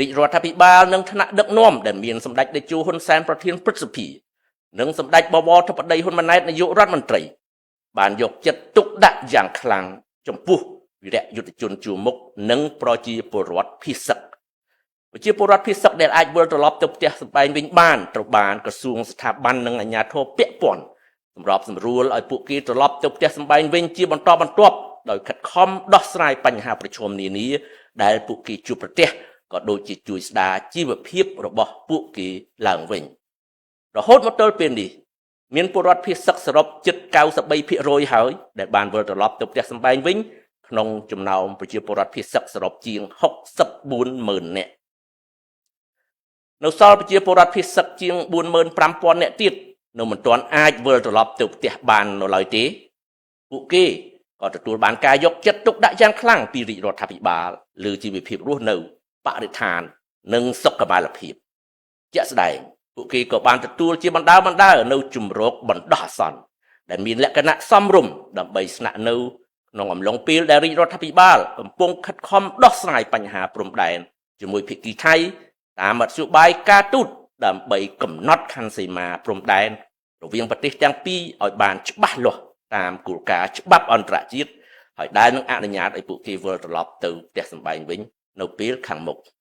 រាជរដ្ឋាភិបាលនិងថ្នាក់ដឹកនាំដែលមានសម្ដេចតេជោហ៊ុនសែនប្រធានព្រឹទ្ធសភានិងសម្ដេចបវរធិបតីហ៊ុនម៉ាណែតនាយករដ្ឋមន្ត្រីបានយកចិត្តទុកដាក់យ៉ាងខ្លាំងចំពោះវីរៈយុទ្ធជនជួរមុខនិងប្រជាពលរដ្ឋភៀសសឹកប្រជាពលរដ្ឋភៀសសឹកដែលអាចវិលត្រឡប់ទៅផ្ទះសម្បែងវិញបានត្រូវបានក្រសួងស្ថាប័ននិងអាជ្ញាធរពាក់ព័ន្ធសម្របសម្រួលឲ្យពួកគេត្រឡប់ទៅផ្ទះសម្បែងវិញជាបន្តបន្ទាប់ដោយខិតខំដោះស្រាយបញ្ហាប្រឈមនានាដែលពួកគេជួបប្រទះក៏ដូចជាជួយស្ដារជីវភាពរបស់ពួកគេឡើងវិញរហូតមកទល់ពេលនេះមានពលរដ្ឋភៀសសឹកសរុបជិត93%ហើយដែលបានវិលត្រឡប់ទៅផ្ទះសម្បែងវិញក្នុងចំណោមប្រជាពលរដ្ឋភៀសសឹកសរុបជាង64ម៉ឺននាក់នៅសល់ប្រជាពលរដ្ឋភៀសសឹកជាង45000នាក់ទៀតនៅមិនទាន់អាចវិលត្រឡប់ទៅផ្ទះបាននៅឡើយទេពួកគេក៏ទទួលបានការយកចិត្តទុកដាក់យ៉ាងខ្លាំងពីរាជរដ្ឋាភិបាលលើជីវភាពរស់នៅបរិស្ថាននិងសុខុមាលភាពជាក់ស្ដែងពួកគេក៏បានទទួលជាបណ្ដើរបណ្ដើរនៅជំរកបណ្ដោះអាសន្នដែលមានលក្ខណៈសមរម្យដើម្បីស្នាក់នៅក្នុងអំឡុងពេលដែលរាជរដ្ឋាភិបាលកំពុងខិតខំដោះស្រាយបញ្ហាព្រំដែនជាមួយភាគីថៃតាមមធ្យោបាយការទូតដើម្បីកំណត់ខណ្ឌសីមាព្រំដែនរវាងប្រទេសទាំងពីរឲ្យបានច្បាស់លាស់តាមគោលការណ៍ច្បាប់អន្តរជាតិហើយដែលនឹងអនុញ្ញាតឲ្យពួកគេវិលត្រឡប់ទៅផ្ទះសម្បែងវិញនៅពេលខាងមុខ។